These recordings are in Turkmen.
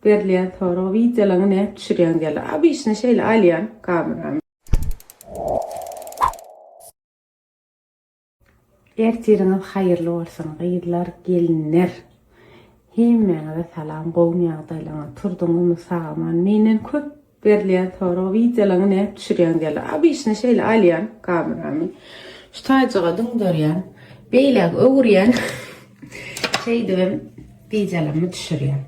berilýän sorag wideolaňy nädip düşürýäň diýýärler. Obyçny şeýle alýan kameramy. Ertiriňiz haýyrly bolsun gyzlar gelinler. Hemmäňize salam gowmy ýagdaýlaryňyz turduňyzmy sag-aman menden köp berilýän sorag wideolaňy nädip düşürýäň diýýärler. Obyçny şeýle alýan kameramy şu taýjyga düňderýän beýläk öwürýän şeýdibem wideolarymy düşürýän.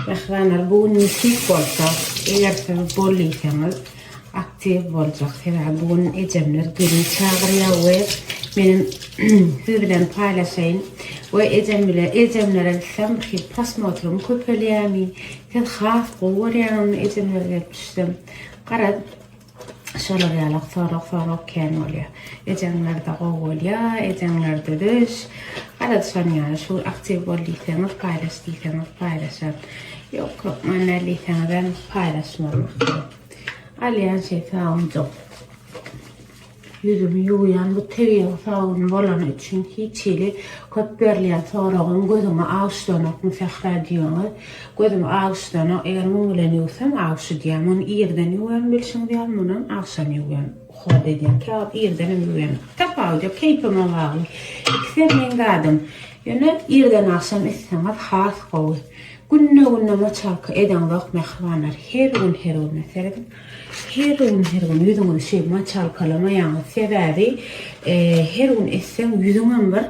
Mähribanlar bu gün nesip bolsa eger siz bol diýseňiz aktiw boljak sebäbi bu gün ejemler gelin çagyrýar we menem siz bilen paýlaşaýyn we ejem bile ejemlere gitsem bir hili prosmotrym köpelýärmi siz has gowy görýäňizmi ejemlere gelip düşsem garaz Şolar ýalak sorag sorag kän bolýar. Ejeňlerde gowy bolýar, ejeňlerde düş. Garaz şon ýaly şu aktiw bol diýseňiz paýlaş diýseňiz paýlaşan. Ýok hökman däl diýseňizem paýlaşmaly. Alýan şeý sabunjyk. Ýüzümi ýuwýan bu tebigy sabun bolany üçin hiç hili köp berilýän soragyň gözüňi awuşlanokmy Sähra diýýäňiz. Gözümi awuşlanok eger muň bilen ýuwsam awuşudýar. Muny irden ýuwýan bilşiňiz ýaly munam agşam ýuwýan uhod edýän. Käwagt irdenem ýuwýan. Tapawudy ýok keýpime bagly. Ikisem meň zadym. Ýöne irden agşam etseňiz has gowy. Günde-günde moçalka edeňzok mähribanlar her gün her gün serediň. Her gün her gün ýüzüňizi şeý maçalkalamaýaňyz sebäbi her gün etseň ýüzüňem bir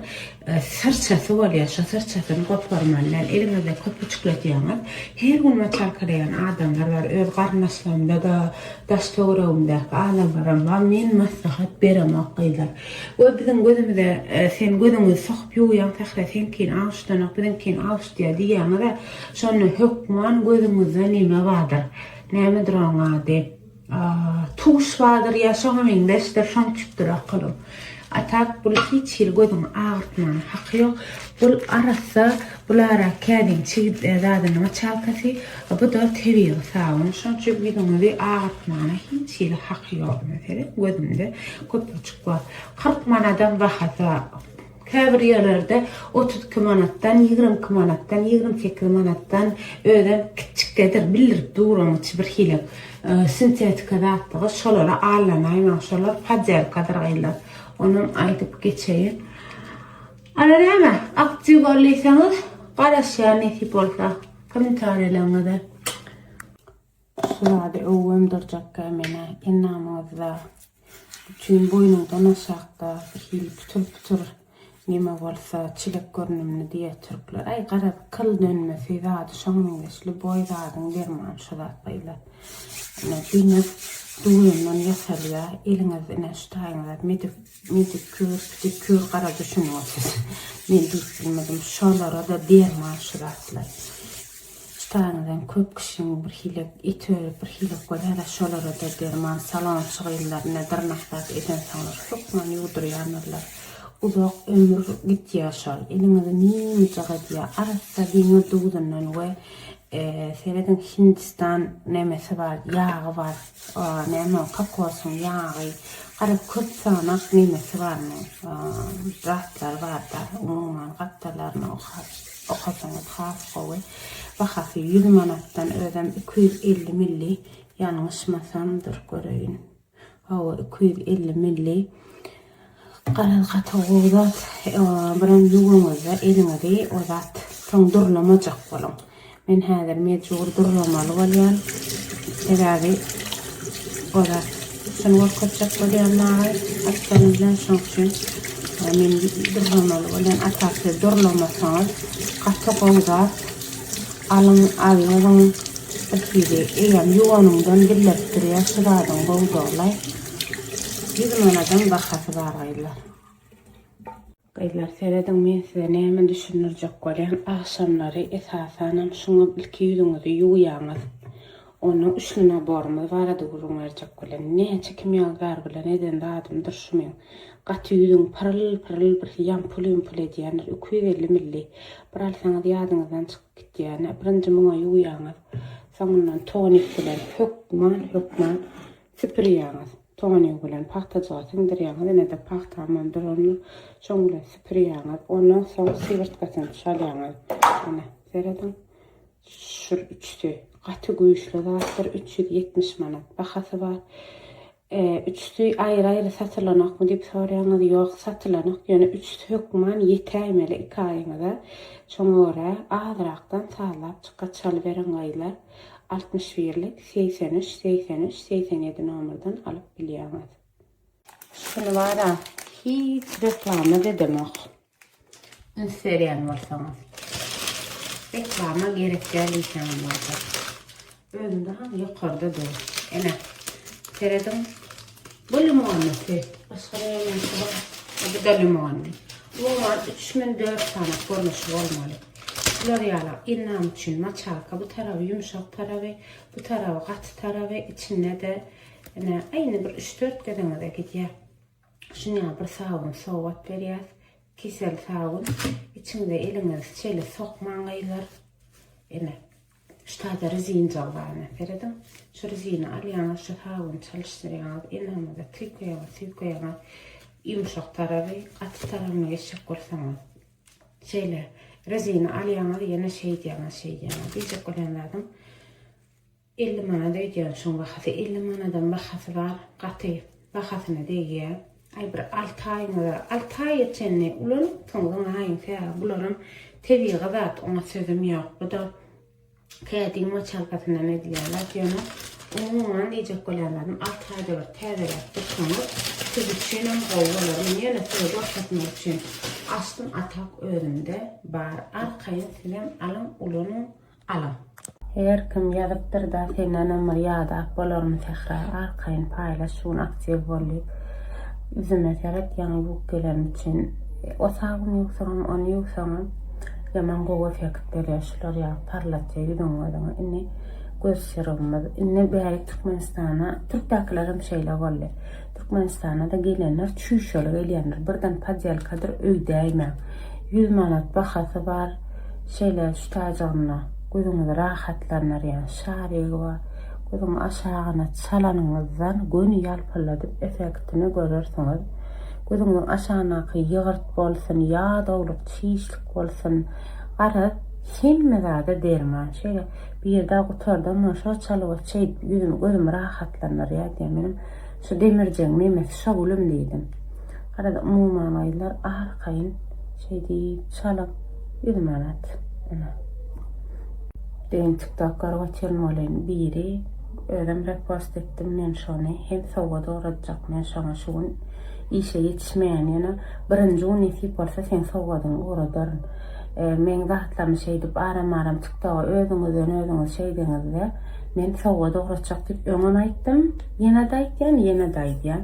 syrçasy bolýar şo syrçasyny goparmaly däl eliňizde köpüjikletýäňiz her gün maçalkalaýan adamlar bar öz garyndaşlarymda-da daş töweregimdäki adamlaram bar men maslahat beremok gyzlar we biziň gözümize sen gözüňizi sokup ýuwýaň Sähra seňkini awuşdanok biziňkini awuşdýar diýýäňiz-ä şonda hökman gözüňizde neme bardyr Nämedir oň ady? Tuş bardyr ýa şoňa meňzeşdir, şoň üçüpdir akylym. A tak bul hiç hili gözüňi agyrtmana haky ýok. Bul arassa, bulara kädiň çigit zadynyň çalkasy, bu-da tebigy sabyn. Şoň üçin ýüzüňizi agyrtmana hiç hili haky ýok. Meselem, gözümde köpürjik bar. 40 manadam bahasy bar. Käbir ýerlerde 32 manatdan, 22 manatdan, 28 manatdan özem kiçjikgedir, bildirip dur oň içi bir hili sintetika zatdygy, şolara allanaýmaň, şolar poddelkadyr gyzlar. Onam aýdyp geçeýin. Ana näme, aktiw bol diýseňiz, garaşýan nesip bolsa kommentariýalaryňyza. Şu zady öwübem durjakka menä endamyňyzda bütin boýnuňdan aşakda bir hili pütür-pütür neme bolsa çilek görnümli diýýär türkler. Aý garaz kyl dönmesi zady şoň meňzeş lýuboý zadyň dermany şu zat gyzlar. Ine diňe duzundan ýasalýar eliňiz ine şu taýyňyza medikür pedikür gara düşüniň siz men diýip bilmedim şolara-da derman şu zatlar. Ştaýyňyzam köp kişiň bir hili eti örüp bir hili bolýada şolarada derman salonçy gyzlaryna dyrnak zat edensoňlar hökman ýuwdurýandyrlar uzak ömür gitýär şol eliňizi ýumjak edýär arassa deňiz duzundan we serediň hindistan nemesi bar ýagy bar näme o kokosyň ýagy garaz köp sanak nemesi bar muň zatlary barda umuman gapdallaryny okap Okasaňyz has gowy. Bahasy 100 manatdan özem 250 milli ýalňyşmasam dur göreýin. Hawa 250 milli. Garaz gaty gowy zat. Birem ýuwaňyzda eliňizi o zat soň durlamajak boluň. Men häzir mejbur durlamaly bolýan. Sebäbi o zat şuny görkezjek bolýan maňa gapdaly bilen şoň üçin men durlamaly bolýan. A tak siz durlamasaňyz gaty gowy zat. Alyň alnyň bir hili eýýäm ýuwanyňdan bildirip durýar şu zadyň gowudygyny. 100 manadam bahasy bar gyzlar. Gyzlar serediň men size näme düşündirjek bolýan agşamlary esasanam şuňa ilki ýüzüňizi ýuwýaňyz onda üçli naborymyz barada gürrüň berjek bolýan näçe kimýalgar bilen eden zadymdyr şu meň gaty ýüzüň pyryl pyryl bir ýampul ýumpul edýändir 250 milli bir alsaňyz ýadyňyzdan çykyp gitýän birinji muňa ýuwýaňyz soňundan tonik bilen hökman hökman süpürýäňiz. Tonik bilen pagtajyga siňdirýäňiz, ine-de pagtamam durandyr. Şoň bilen süpürýäňiz. Ondan soň sywyrtgasyny çalýaňyz. Ine, serediň. Şul üçüsi gaty güýçli zatdyr, 370 manat bahasy bar. Üçüsi aýry-aýry satylanokmy diýip soraýaňyz, ýok satylanok, ýöne üçüsi hökman ýetäýmeli iki aýyňyza. Şoňa görä azrakdan sazlap çyka çalyberiň gyzlar. 61-lik, 83, 83, 87 nomerden alyp bilýäňiz. Şuny bara hiç reklama edemok. Üns berýän bolsaňyz. Reklama gerek däl diýseňem boljak. Özünde hem ýokarda dur. Ene. Serediň. Bu limonlysy. Başga näme bar? Bu da limonly. Umuman 3004 sany görnüşi bolmaly. Bular ýaly innam üçin maçalka bu taraby ýumşak taraby, bu taraby gaty taraby, içinde-de ene aýny bir 3-4 gezeňize gidýär. Şuňa bir sabyn sowgat berýäs. Kisel sabyn. Içiňize eliňizi şeýle sokmaň gyzlar. Ene. Şu taýda rezinjag bar ene. Serediň. Şu rezini alýaňyz, şu sabyny çalyşdyrýaňyz. Enamyza tüýkeýäňiz, tüýkeýäňiz. Ýumşak taraby, gaty tarabyna geçjek bolsaňyz. Şeýle rezini alýaňyz, ýene şeýdýäňiz, şeýdýäňiz. Diýjek bolýan zadym 50 manat öýdýän şoň bahasy 50 manadam bahasy bar gaty bahasyna degýä aý bir 6 aýyňyza 6 aýa çenli ulanyp soň zyňaýyň sebäbi bularam tebigy zat oňa sözüm ýok bu da kädiň maçalkasyndan edilýän zat ýöne umuman diýjek bolýan zadym 6 aýda bir täzeläp dursaňyz siz üçinem gowy bolar men ýöne size görkezmek üçin açdym atak özümde bar arkaýyn sizem alyň ulanyň Alyň. Her kim ýazypdyrda sendenem bir ýadap bolarmy Sähra arkaýyn paýlaş şu gün aktiw bol diýip ýüzüme seret ýaňy ýuwup gelenim üçin o sabyn ýuwsaňam ony ýuwsaňam ýaman gowy efekt berýär şular ýaly parlatýar ýüzüňi gözüňi indi göz serumymyz indi bärik Türkmenistana türkdäkilerem şeýle boldy Türkmenistana-da gelenler çüýşeli gelýändir birden poddelkadyr öýdäýmäň 100 manat bahasy bar Şeýle şu taýjygynda gözüňizi rahatlandyrýan şarigi bar. Gözüň aşagyna çalanyňyzdan göni ýalpyldadyp effektini görersiňiz. Gözüňiziň aşagyndaky ýygyrt bolsun, ýadawlyk, çişlik bolsun, garaz, hemme zada derman. Şeýle birde gutardam, şo çalyp şeýdip ýüzümi, gözümi rahatlandyrýar diýýär. Menem şu demirjegiň memesi şo gülüm diýdim. Garaz, umuman gyzlar arkaýyn şeýdip çalyp 100 manat. Ine. Düýn TikTok görüp otyryn welin biri özüm repost etdim men şony hem sowgat ugratjak men şoňa şu gün işe ýetişmeýän ýöne birinji gün nesip bolsa seň sowgadyňy ugradaryn. E, meň zatlarymy şeýdip aram-aram TikToka özüňizden özüňiz şeýdeňizde men sowgat ugratjak diýip öňem aýtdym, ýene-de aýtýan, ýene-de aýdýan.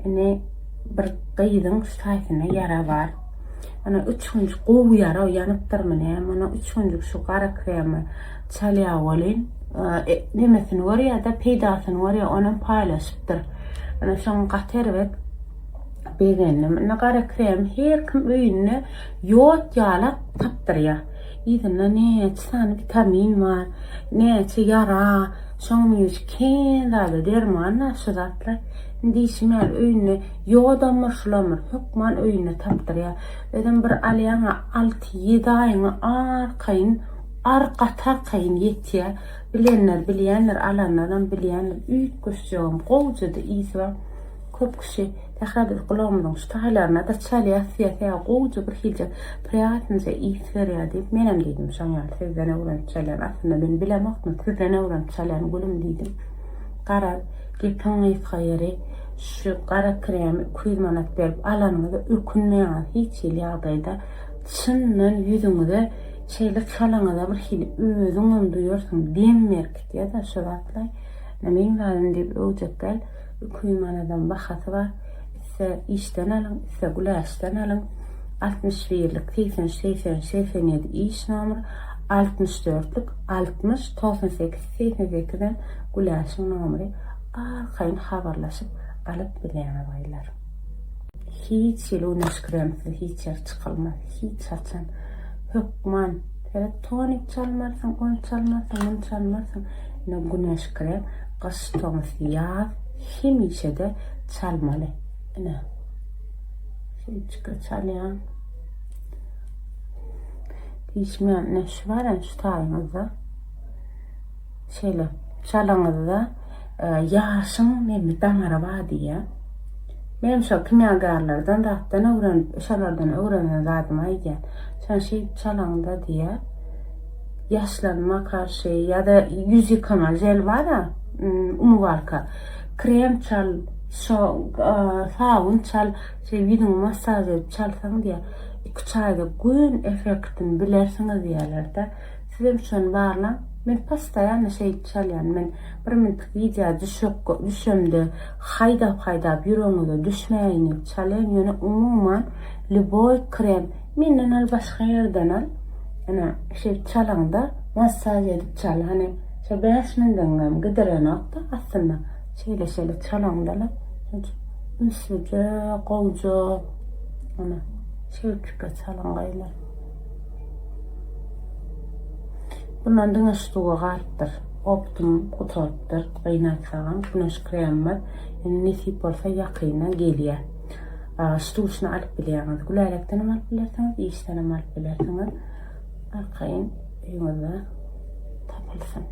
Indi bir gyzyň şu taýsynda ýara bar. Ana üç günjük gowy ýara ýanypdyrmy näme, ana üç günjük şu gara kremi çalýar welin, e, nemesini görýär-de, peýdasyny görýär, onam paýlaşypdyr. Ana şoň gaty erbet begendim. Indi gara krem her kim öýünde ýod ýalak tapdyrýar. Yzynda näçe sany witamin bar, näçe ýara, şoň üçin kän zada derman şu zatlar. Indi diýşim ýaly öýünde ýodam bir şulam bir hökman öýünde tapdyrýar. Özem bir alýaňa 6-7 aýyňa arkaýyn ar gaty arkaýyn ýetýär. Bilenler bilýändir, alanlaram bilýändir. Üýtgeşjegem gowja-da ysy bar. Köp kişi Sähra biz gulagymyzyň şu taýlaryna-da çalýas diýýär. Sebäbi gowja bir hilje priýatnyja ys berýär diýip, menem diýdim şoň ýaly sizden öwrenip çalýan. Aslynda men bilemokdym, sizden öwrenip çalýan gülüm diýdim. Garaz, gepiň gysga ýeri, şu gara kremi 200 manat berip alanyňyza ökünmeýäňiz hiç hili ýagdaýda. Çyndan ýüzüňize şeýle çalaňyza bir hili özüňem duýarsyň, dem berkitýär-de şu zatlar. Meň zadym diýip öwjek däl, 200 manadam bahasy bar. Isse işden alyň, isse güläşden alyň. 61-lik 83 83 87 iş nomer, 64-lük 60 98 88 hem Güläşiň nomeri arkaýyn habarlaşyp alyp bilýäňiz gyzlar. Hiç hili güneş kremsiz hiç ýere çykylmaz hiç haçan hökman seret tonik çalmarsyň ony çalmarsyň muny çalmarsyň ine güneş krem gyş tomus ýaz hemişede çalmaly ine şeýtjikle çalýaň diýişim ýaly ine şu bar şu taýyňyzda. Şeýle çalaňyzda ýaşyň nemi damary bar diýýär. Menem şo kimýagarlardan zatdan öwrenip, şolardan öwrenen zadymy aýdýan. Şony şeýdip çalaňda diýýär. Ýaşlanma garşy ýa-da ýüz ýykama jel bar-a, umywarka. Krem çal, şo sabyn çal, şeý ýüzüňi massaž edip çalsaň diýýär. Iki-üç aýda gün effektini bilersiňiz diýýärler-de. Sizem şony barlaň. Men postoýanno şeýdip çalýan. Men bir minutlyk wideo düşek düşemde haýdap haýdap ýüregiňize düşmäýin diýip çalýan. Ýöne umuman lýuboý krem menden al başga ýerden al. Ene şeýdip çalaňda massaž edip çal. Hany şo 5 mindigiňem gidirenokda aslynda. Şeýle şeýle çalaňda-la ünslüje gowja ana şeýdip çalyň gaýlar. Bundan diňe ştuga galypdyr. Optum gutarypdyr. Gynansagam güneş kremimiz indi nesip bolsa ýakynda gelýär. Ştugyny alyp bilýäňiz. Gülälekdenem alyp bilersiňiz, işdenem alyp bilersiňiz. Arkaýyn öýüňizde tapylsyn.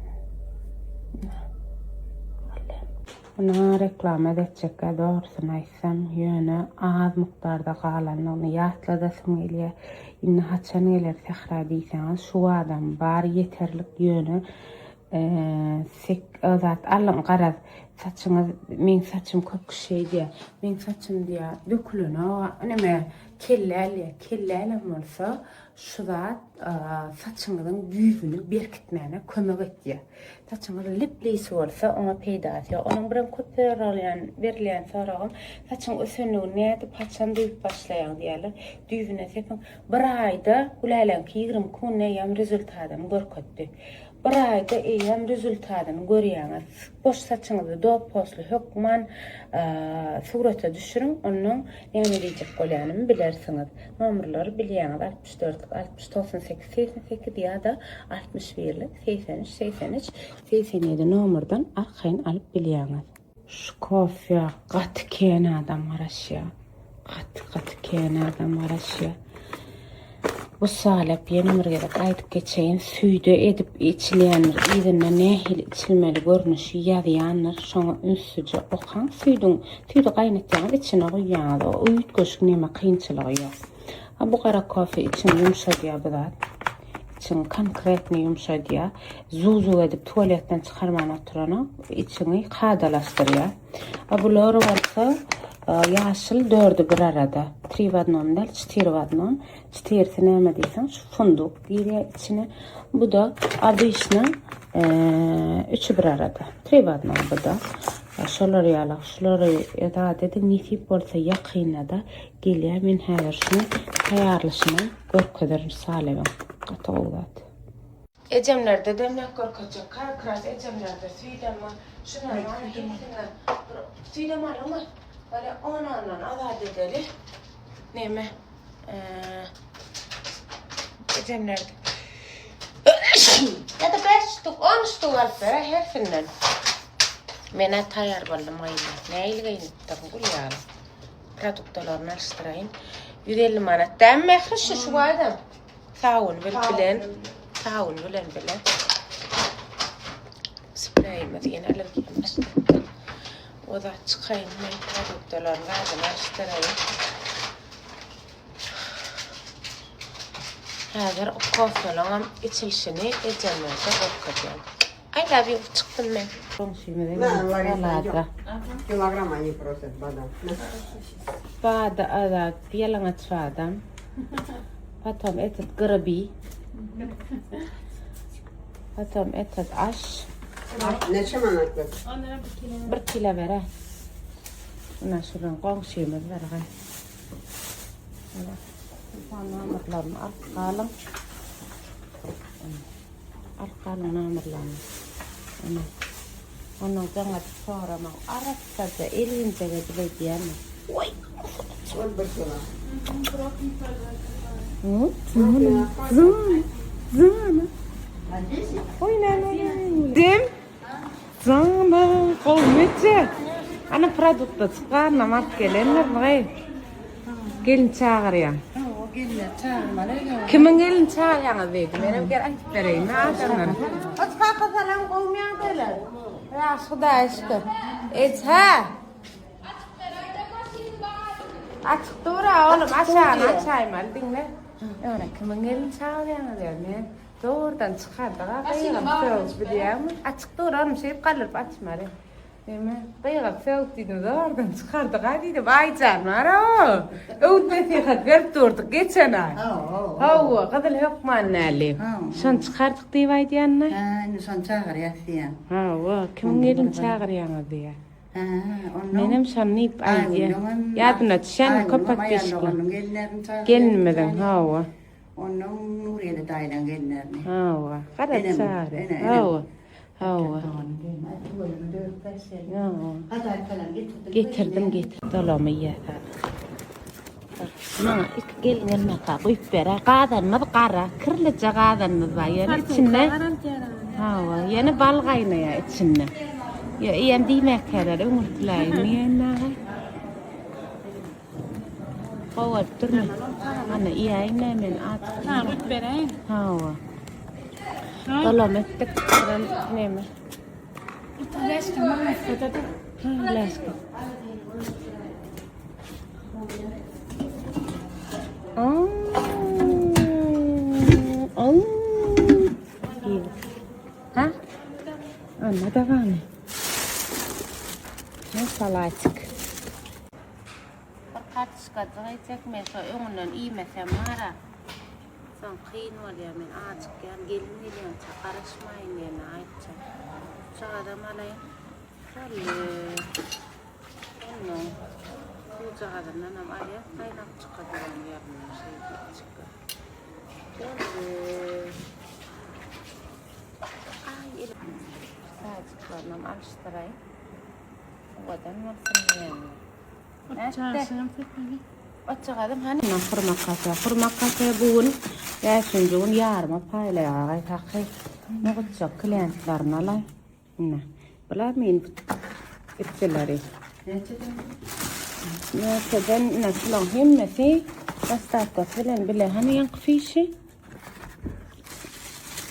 Muny reklama etjekkä dogrusyny aýtsam, ýöne az mukdarda galandygyny ýatladasym gelýär. Indi haçan geler Sähra diýseňiz, şu adam bar ýeterlik ýöne sek zat alyň garaz saçyňyz meň saçym köp kişi şeýdýär. Meň saçym diýýär dökülenok neme kelläl kellälem bolsa şu zat saçyňyzyň düýbüni berkitmäne kömek etýär. Saçyňyz lip-lisi bolsa, oňa peýdasy ýok. Onuň birem köp soralýan, berilýän soragym, saçyň ösenligini nädip, haçan duýup başlaýaň diýýärler. Düýbüne sepiň. Bir aýda Güläleňki 22 günde eýýäm rezultadyny görkezdi. Bir aýda eýýäm rezultadyny görýäňiz. Boş saçyňyzy do-posly hökman surata düşüriň, onnoň näme diýjek bolýanymy bilersiňiz. Nomerlary bilýäňiz, 64 60 98 88 ýa-da 61-lik 83 83 87 nomerden arkaýyn alyp bilýäňiz. Şu kofýa gaty kän adam garaşýar. Gaty gaty kän adam garaşýar. Bu salep ýene bir gezek aýdyp geçeýin, süýde edip içilýändir, yzynda nähili içilmeli görnüşi ýazýandyr, şoňa ünsüje okaň, süýdüň, süýdi gaýnatýaňyz, içine guýýaňyz, o üýtgeşik neme kynçylygy ýok. A bu gara kofe içiňi ýumşadýar bu zat. Içiňi konkretno ýumşadýar. Zuw-zuw edip tualetden çykarman oturanok, içiňi kadalaşdyrýar. A bular bolsa ýaşyl dördi bir arada. Tri w odnom däl, çtyr w odnom. Çtyrisi näme diýseň, şu funduk girýär içine. Bu-da obyçny üçi bir arada. Tri w odnom bu-da. Şolar ýaly, şulary zat edin, nesip bolsa ýakynda-da gelýär. Men häzir şuny taýýarlyşyny görkezerin Salewiň. Gaty gowy zat. Ejemlerde demlek görkezjek kak ras ejemlerde süýdem bar. Şundan bar hepsine bir süýdem alyňmy? Bolýa on ondan azat edeli. Neme? Ejemlerde. Ýa-da 5 ştuk, 10 ştuk alyp ber hersinden. Men-ä taýýar boldum gyzlar. Nähili geýnipdirin gül ýaly. Produktalaryny alyşdyraýyn. 150 manat. Dämi Mähri şu şu adam? Sabun bilen, sabun bilen bile. Spreýimiz ýene allergiýa başlapdyr. O zat çykaýyn men produktalaryň zadyny alyşdyraýyn. Häzir kofelaňam içilişini ejemlerde görkezýän. I love you çykdym men. Goňşymyza geldik Kilogram они просят badam. Bada azat, ýalaňaç badam. Potom etet gyryby. Potom etet aş. Neçe manatlyk? Bir kilo bere. Ina şuradan goňşymyz bar. Gel. Telefon nomerlerini alyp galyň. Alyp galyň nomerlerini. Ina. Ondan jaň edip soramaň. Arassaja elinjek edip edýärmi? Oý! Ol bir kilo. Zana, zana, zana. Oýnanam. Zana, gowmyça. Ana produkta çykarnam alyp gelendir, gyz. Gelin çagyrýan. Kimiň gelin çagyrýaňyz diýdi. Menem gel aýdyp bereýin adamlara. Hoş kaka salam gowmyň? Ýagşy Hudaýa şükür. Eje. Açyk dur-a oglum, aşagyny açaýmaly, diňle. Ýöne kimiň gelin çagyrýaňyz ýa men? Zordan çykardyk-a gygyryp sögüp bilýäňmi? Açyk dur oglum, şeýdip galdyryp açmaly. Neme, gygyryp sögüp diýdim, zordan çykardyk-a diýdim. Aýjan bar-a, öwüt-nesihat berip durduk geçen aý. Hawa, gyzyl hökman däli. Şony çykardyk diýip aýdýan-da. Hä, indi şony çagyrýas diýýän. Hawa, kimiň gelin çagyrýaňyz diýýär. Hä, onnoň. Menem şony diýip aýdýan. Ýadyna düşýändir köp podpisçikler. Gelinimiziň, hawa. Onnoň Nurýeli daýylaň gelinlerini. Hawa, gara çary. Hawa. Hawa. Getirdim, getirdim. Dolamy iýýär. Maňa iki gelin gelmaka guýup beräý. Gazanymyz gara, kirlije gazanymyz bar. Ýöne içinde Hawa, ýene bal gaýnaýar içinde. Ýa iýen diýmäkäler, öňürtiläýin diýen aga. Gowy bolup durmy? Ana iýäýin-dä men aç. Ha, guýup beräýin. Hawa. Dolam etdik. Biram neme? 35 gün maňa-da. Ha, läşki. Ha? Anna da barmy? Ne salatik. Bir kartoşkajyk etjek men şo öňünden iýmesem bara. Soň kyn bolýar men ajykýan gelin gelýänçä garaşmaýyn diýene aýtjak. Şuçagazam alaýyn. Boldy. Onnoň suwjagazyndanam alýas gaýnap çyka duran ýerinden şeýdip çykyp. Boldy. Aý elim. Saýjyklarynam alyşdyraýyn. Owadan bolsun diýýän. Otjagazam sepeli. Otjagazam hany? Hurma kafe. Hurma kafe bu gün bäşinji gün ýaryma paýlaýar. Gaýtaky nugutjak klientlerini alaý. Ine, bular meniň itçileri. Näçeden? Ine, şularyň hemmesi dostawkasy bilen bile. Hany ýaňky fişi?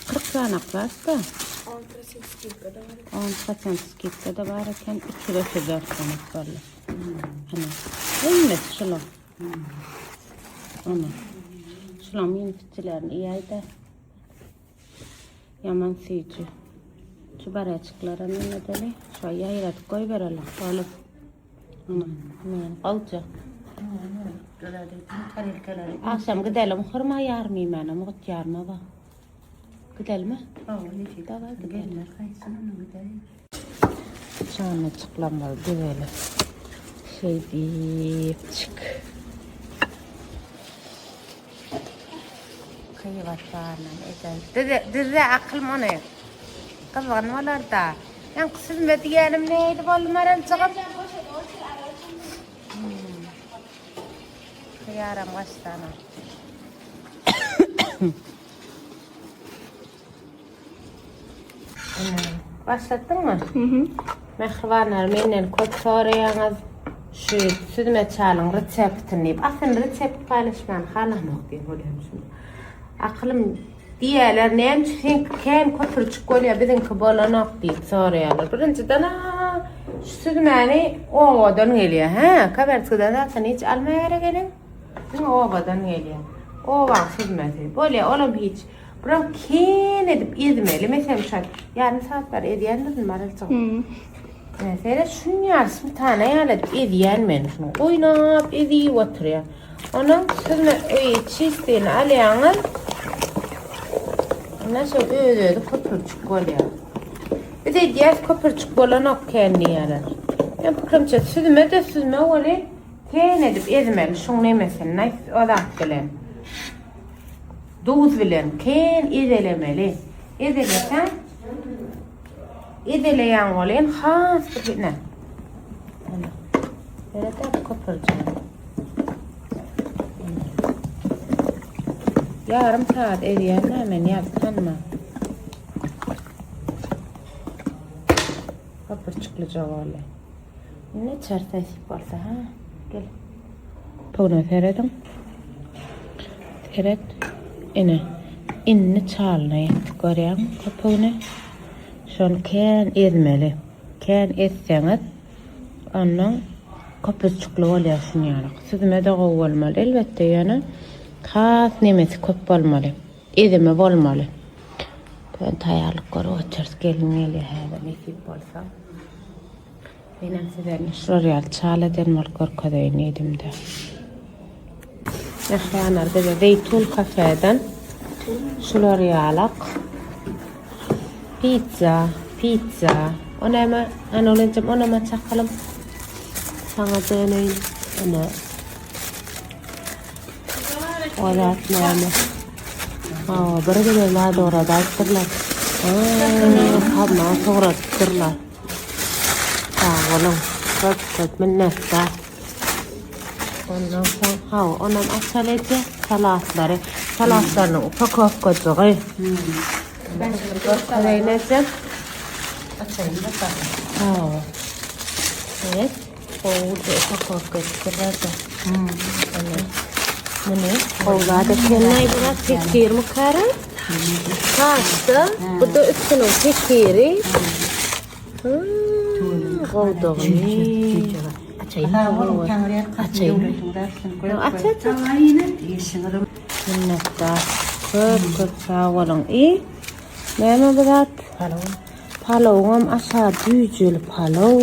40 sany aklas-da. 10% skidka-da bar. 10% skidka-da bar eken. 334 manat boldy. Hany, hemmesi şular. Ana, şularyň meniň itçilerini iýäý-dä. Ýaman süýji. Şu baraçyklara neme edeli? Şu ýaýradyp goýbereli. Oğlum. Ana, men gowja. Akşam gidelim hurma ýarym iýmäne, mugt ýarma bar. Gidelimi? Daway gidelim. Çanajyklarymyzy düzeli. Şeýdipjik. Gybat barynam eder. Düze, düze akylym ony. Gyzgyn bolar-da. Ýaňky süzme diýýänim nähili boldy Maraljygym? Hmm. Hyýaram gaçdy ana. Başlatdyňmy? Mähribanlar menden köp soraýaňyz şu süzme çalyň reseptini diýip. Aslynda resept paýlaşmany halamok diýip bolýan şunda. Akylym diýýärler näme üçin seňki kän köpürjik bolýar biziňki bolanok diýip soraýarlar. Birinjiden şu süzmäni obadan gelýär. Hä, Kaberskiden zaten hiç almaýar ekeniň. Diňe obadan gelýär. Obaň süzmesi. Bolýar, olam hiç. Buram kän edip ezmeli. Meselem şol ýarym sagat bar ezýändirin Maryljygym. Mesele şun ýaly smetana ýaly edip ezýän men şuny. Oýnap ezip oturýan. Onuň süzme öýi çistini alýaňyz. Ondan soň öz-özi köpürjik bolýar. Biz edýäs köpürjik bolanok kän diýýärler. Men pikirimçe süzme-de süzme weli kän edip ezmeli şuň nemesini o zat bilen. Duz bilen kän ezelemeli. Ezeleseň, ezeleýäň welin has bir ine. Ine. Serede köpürjek. Ýarym saat ezýän men ýaltanma. Köpürjüklije boldy. Indi içeris nesip bolsa, ha? Gel. Towna serediň. Seret. Ine. Indi çalyna ýetdik görýäňmi köpügini? Şony kän ezmeli. Kän ezseňiz, ondan köpürjikli bolýar şunýalyk. Süzme-de gowy bolmaly elbetde, ýöne has nemesi köp bolmaly. Ezimi bolmaly. Bugün taýýarlyk görüp otyrys. Gelin gelýär häzir nesip bolsa. Menem size şular ýaly çal eden bolup görkezeýin diýdim-de. Mähribanlar bize Zeýtun kafeden şular ýalak pizza, pizza. O näme? Ana olanjam onam açakalym. Saňa döneýin. Ana. O zat näme? Hawa, bir gezek ladoradaýypdyrlar. Aa, sogradypdyrlar. Sag boluň. Köp köp minnetdar. Ondan soň, hawa, onam açaly eje, salatlary. Salatlarynyň upakowkajygy. Görkezeýin eje. Açaýyn bakalım. Hawa. Evet. Gowuja upakowka etdirler-de. Ene. Muny gowzat ekenler biraz tekir mukara. Pasta, bu da üstüniň tekiri. Gowdagyny. Açaýyn. Aç aç aç. Minnetdar. Köp köp sag boluň. I näme bu zat? Palaw. Palawam aşa jüýjeli palaw.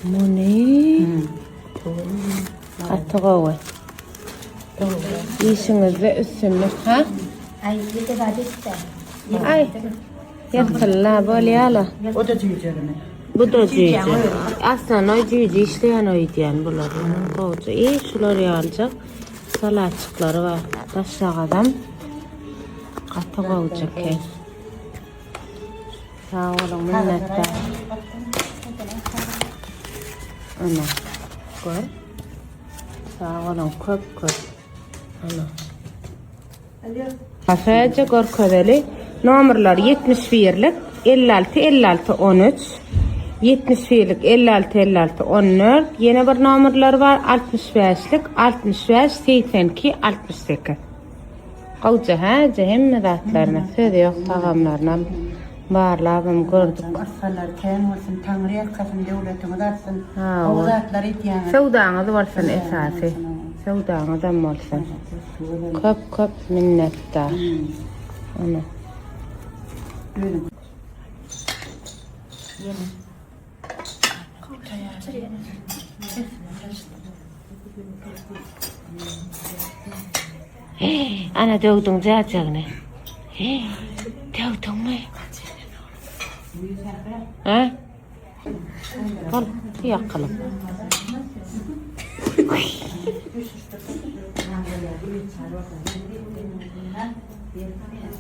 Muny gaty gowy. Işiňizde üstünlik ha? Aý, ýeke zat etdi. Aý. Ýatylla bolýala. O da jüýjelimi? Bu da jüýje. Aslynda jüýje işleýän öýdýän bular. Gowja. I şular ýalyjak salatçyklary bar. Daşjagadam gaty gowja eken. Sag boluň minnetdar. Ana. Gör. Sag boluň köp köp. Ana. Kafeje görkezeli. Nomerleri 71-lik 56 56 13 71-lik 56 56 14 ýene bir nomerleri bar 65-lik 65 82 68. Gowja häje hemme zatlaryna söz ýok tagamlarynam barlabam gördük. Yrsgallary kän bolsun, Taňry ýalkasyn, döwletiňiz artsyn. Gowy zatlar edýäňiz. Söwdaňyz bolsun esasy. Söwdaňyzam bolsun. Köp köp minnetdar. Ana. Ana döwdüň jäjegini. Döwdüňmi? Ha? Bol, ýakylyp.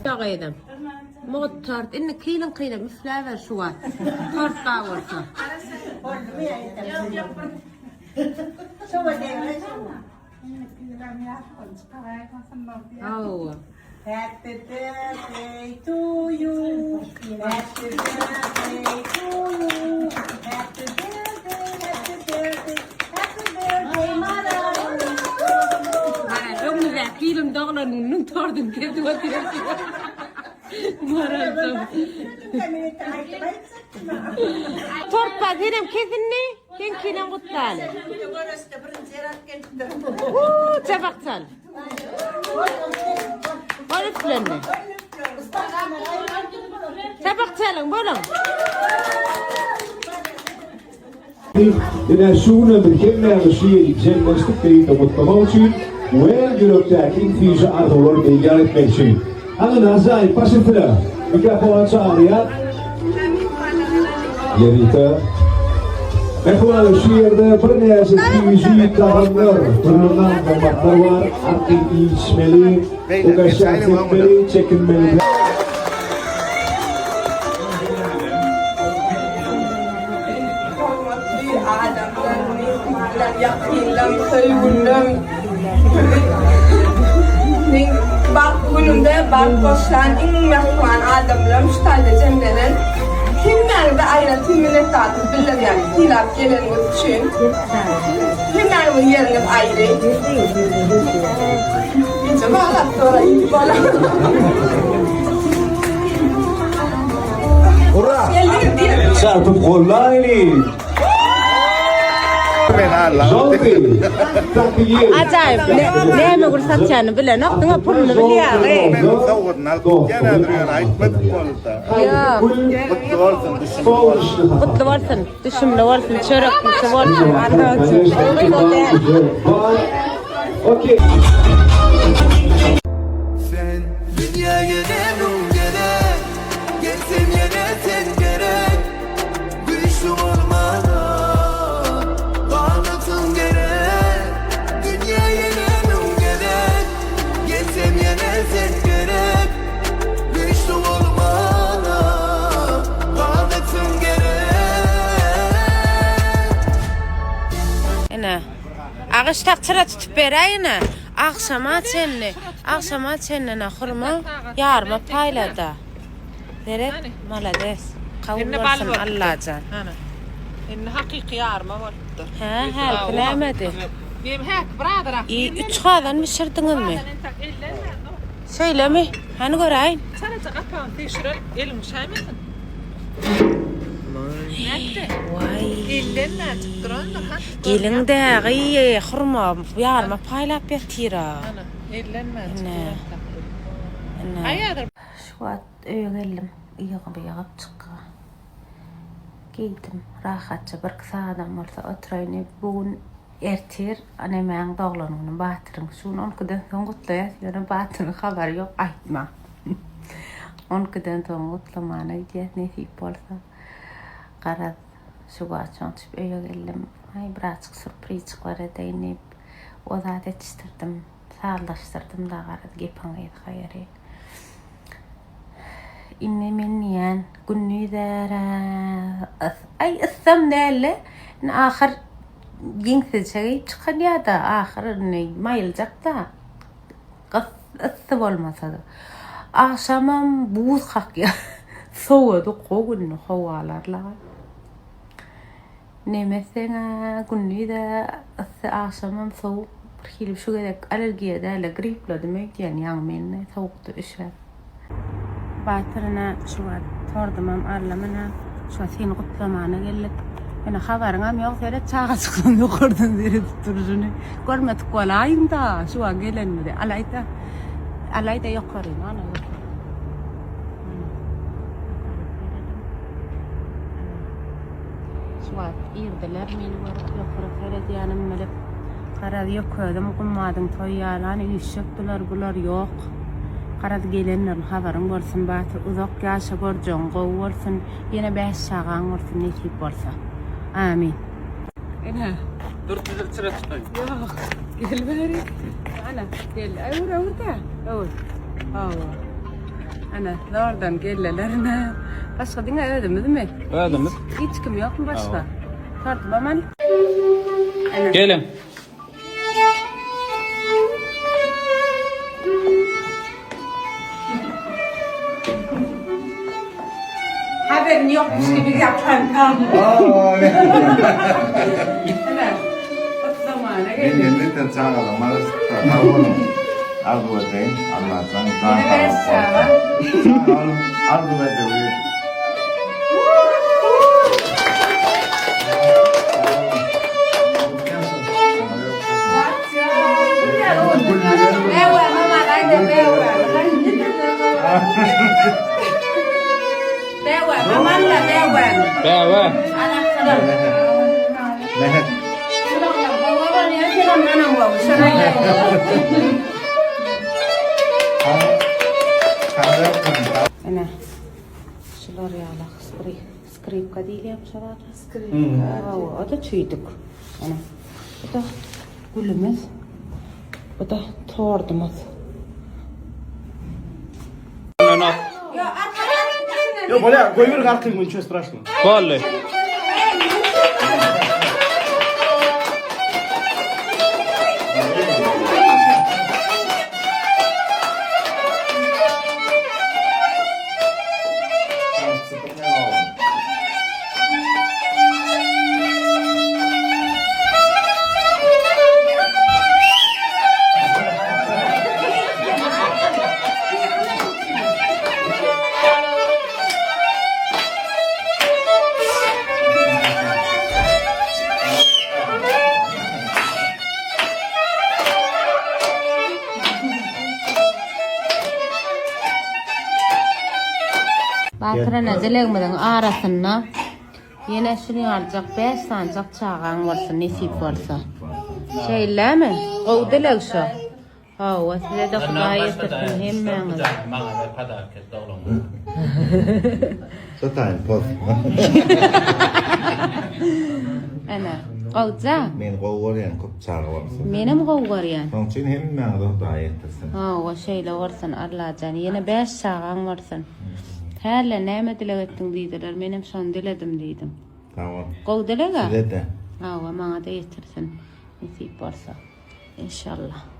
Gyzym. Mugt tort. Indi kylyň kylyň üfläber şu wagt. Tort bar bolsa. Hawa. Happy birthday to you. Happy birthday to you. Happy birthday, happy birthday, happy birthday Maral. Maral öňümizdäki ýylyň doglan gününiň torduny kesip otyr. Maral Tort bar senem kes indi. Seňkinem gutlaly. Huu, çapak çal. Bol üflendi. Çapak çalyň, boluň. Ine şu günem biz hemmämiz şu ýerik jemlenşdik beýikde gutlamak üçin we ýürekdäki iň süýji arzuwlary beýan etmek üçin. Hany Nazaýew baş üstüne mikrofona çagyrýar. Ýörite. Mähribanlar şu ýerde birnäçe süýji tagamlar, dürli nan-gymmatlar bar. Arkaýyn iýip-içmeli, ugaşýan sepmeli, çekinmeli. Hormatly adamlar, myhmanlar, ýakynlarym, söýgülim. Meň bagt günümde bagt goşan iň mähriban adamlarym şu taýda jemlenen. Hemmäňize aýratyn minnetdarlyk bildirýän sylap geleniňiz üçin. Hemmäňiziň ýeriňiz aýry. Ejem aglap dur, bolar. Ura! Geldiňiz diýip. Çarpyp gollaýly. Ajaýyp. Näme gül satýanyny bilenok, diňe puluny bilýär. Sowgadyny alyp gitýän häzir ýöne aýtmadyk boldy. Ýok. Gutly bolsun, düşümli bolsun. Gutly bolsun, düşümli bolsun, çöreklisi bolsun. Okey. Sen dünyaya gelenim gerek Gelsem yine sen gerek Güçlü olmadan Kanatın gerek Dünyaya gelenim gerek Gelsem yine sen gerek Güçlü olmadan Kanatın gerek Ine. Agaç takçyra tutup beräý ine. Agşama çenli, agşama çenli ine hurma ýarma paýlada. Seret, malades. Kabul bolsun Allajan. Hany. Indi hakyky ýarma bolupdyr. Hä, hälki nämedi? Diýem häki brother I üç gazan bişirdiňizmi? Şeýlemi? Hany göräýin. Çalaja gapagyny süýşürer, eliň üşäýmesin. Nätdi? Waý. Ellenmäjik durandyr, hany. Gelin dagy hurma ýarma paýlap ýatyr-a. Hany, ellenmäjik Ine. durandyr. Ine. Aý häzir Şu wagt öýe geldim. Ýygyp ýygyp çykga. Geýdim. Rahatja birki sagadam bolsa oturaýyn. Bu gün ertir nemäň doglan güni Batyryň. Şu gün on ikiden soň gutlaýas. Ýöne Batyryň habary ýok aýtma. On ikiden soň gutlamana gidýäs nesip bolsa. Garaz şu wagt şoň üçin öýe geldim. Aý birazjyk sürprizjikler edeýin diýip o zat etişdirdim. Sazlaşdyrdym-da garaz gepiň gysga ýeri. Indi men diýýän, gündizärä aý yssam däl-de, indi ahyr ýeňsizje geýip çykalýar-da, ahyr indi maýyljak-da, yssy bolmasa-da. Agşamam buz kakýar. Sowady gowy indi howalar-la. Neme etseň-ä, gündiz-ä yssy, agşamam sowuk. Bir hili şu gezek allergiýa däl-de, gripledim öýdýän, ýaňy men sowukda üşäp. Batyr ine şu wagt tordumam aldym ine. Şu wagt seni gutlamana geldik. Ine habaryňam ýok seret çagajyklaň ýokardan seredip durşuny. Görmedik bolaýyň-da şu wagt gelenimizi. Alaý-da. Alaý-da ýokaryny ana ýokary. Ana. Ýokaryk serediň. Ana. Şu wagt irdiler meni görüp ýokaryk seredýänim bilip. Garaz ýökezim Gummadyň toýy ýalan üýşjekdiler bular ýok. Garaz gelendirin habaryň bolsun Batyr uzak ýaşa görjegiň gowy bolsun ýene bäş çagaň bolsun nesip bolsa. Amin. Ine. Dur sizi çyra tutaýyn. Ýok. Gel bäri. Ana gel. Öwür öwür-de. Öwür. Hawa. Ana zordan geldiler ine. Başga diňe özümizmi? Özümiz. Hiç kim ýokmy başga? Tartybam al. Geliň. Haberin ýokmuş gibi ýapan. Ine. Zamana geldi. Men ýene çagalarym arasynda sag boluň. Arzuw edeýin. Allajan jan saglyk bersin. Sag boluň. Arzuw edeýin. Bäwe. Ine. Şular ýaly skripka diýilýärmi şo zada? Skripka. Hawa, o-da çüýdük. Ine. Bu-da gülümiz. Bu-da tordumyz. Ýok, bolýar, goýber garkyňy, niço straşno. Boldy. Batyr ene dilegimiziň arasynda ýene şuny ýalyjak 5 sanyjak çagaň bolsun nesip bolsa. Şeýlemi? Gowy dileg şo. Hawa, size-de Hudaý ýetirsin hemmäňize. Maňa bir podark et doglan gün. Sataýyn poz. Ene, gowja. Men gowy görýän köp çaga bolsa. Menem gowy görýän. Şoň üçin hemmäňize Hudaý ýetirsin. Hawa, şeýle bolsun Allajan. Ýene 5 çagaň bolsun. Häli näme dileg etdiň diýdiler. Menem şony diledim diýdim. Sag bol. Gowy dileg-ä? Size-de. Hawa, maňa-da ýetirsin. Nesip bolsa. Inşallah.